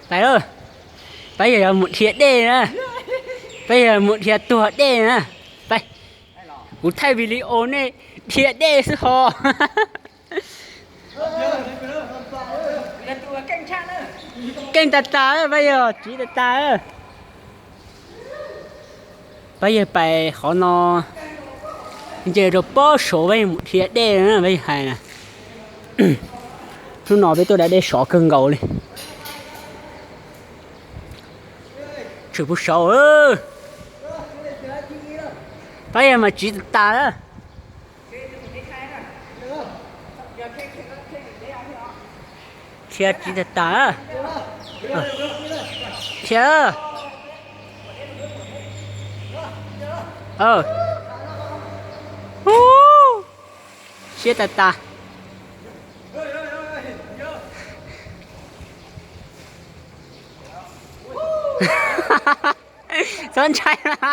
Pais, pab yawg yuav mus dhia dej na. Pab yawg mus dhia tuag dej na. Pais, kuv thaij video nej dhia dej xwb ho. Keej tas tas, pab yawg tsiv tas tas. Pab yawg pais qhov no, nce rau pob saud pab yawg mus dhia dej na, pab yawg hais na. Hnub no peb tuaj da dej sov kawg nkaus li. Tshwm puag saud, pab yawg mas tsiv tas tas na. Dhia tsiv tas tas. Dhia. Siab tas tas. Txhob ntshai na.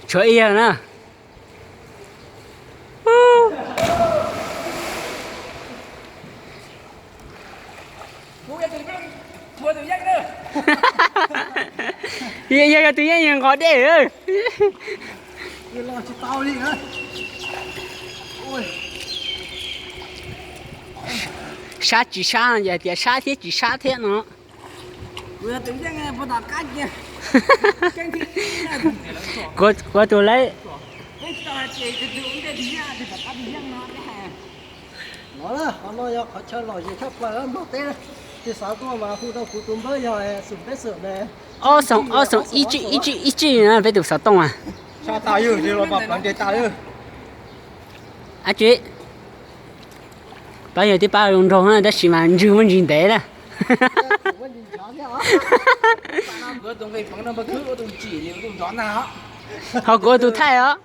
Tshuav ib yawg na. Yog, yog tus yeej yog nqos dej. Sab tsis sab no ces tias sab thiab tsis sab thiab no. Kuv tus lawm. No, qhov no yog qhov chaw lom zem tshaj plaws npog teb. Tus xav tuaj mas hu rau kuv tus npawb yog xum peb xwm ne. Ob xoom, ob xoom ib tsij ib tsij ib tsij na peb tus xov tooj a. Ab tsi, pab yawg twb pab zoo nraug na tab sis mas ntswg muaj ntsis ntev na. Ho kuv ua tus thaij os.